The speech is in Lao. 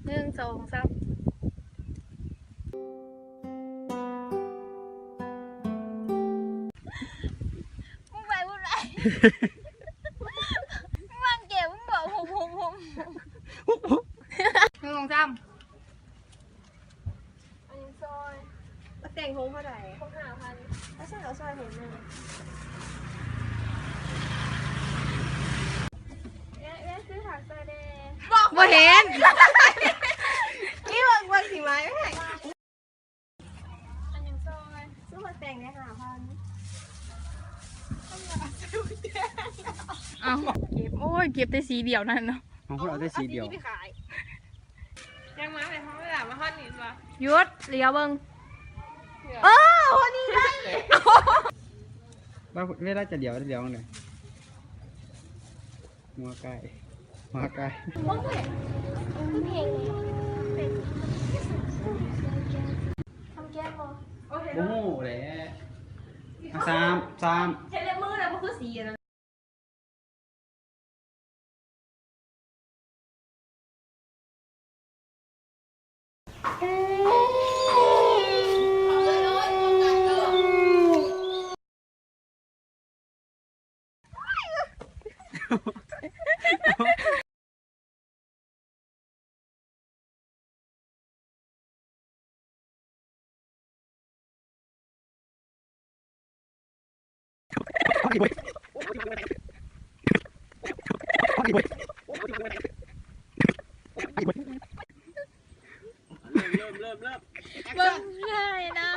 ໜຶ່ງ ສອງ ສາມ ໝູນໄປ ໝູນໄປ ວາງແກ້ວ ໝູນບໍ່ ຫຸບ ຫຸບ ຫຸບ ຫຸບ ໜຶ່ງ ສອງ ສາມ ອັນນີ້ຊອຍ ແຕ່ງໂຮງເທົ່າໃດ? ຫົກ ຫ້າພັນ ເອົາຊະ ເອົາຊອຍໂຮງໜຶ່ງ ແມ່ ແມ່ຊື້ຜັກຊອຍແດ່ ບໍ່ເຫັນ ນີ້ເບິ່ງ ເບິ່ງຊິໄມ້ ອັນຫຍັງຊອຍ ຊື້ໝາກແຕງແດ່ ຫ້າພັນ ເອົ້າ ເກັບ ໂອ້ຍ ເກັບແຕ່ສີດຽວນັ້ນເນາະ ຂອງເພິ່ນເອົາແຕ່ສີດຽວ ເອົາສີນີ້ໄປຂາຍ ຍັງມາໄປຮອດເວລາມາຮອດນີ້ບໍ່ ຢຸດ ຫຼຽວເບິ່ງ ເອີ ໂອ້ ນີ້ໄດ້ ວ່າເວລາຈະຫຼຽວ ຫຼຽວຈັ່ງໃດ? ຫົວໄກ່ ຫົວໄກ່ ບໍ່ຮູ້ແຫຼະ ອ່ະ ສາມ ສາມ ເຮັດເລັບມືນະ ບໍ່ຄືສີອັນນັ້ນ ເລີ່ມ ເລີ່ມ ເລີ່ມ ເລີ່ມ ເບິ່ງເມື່ອຍນະ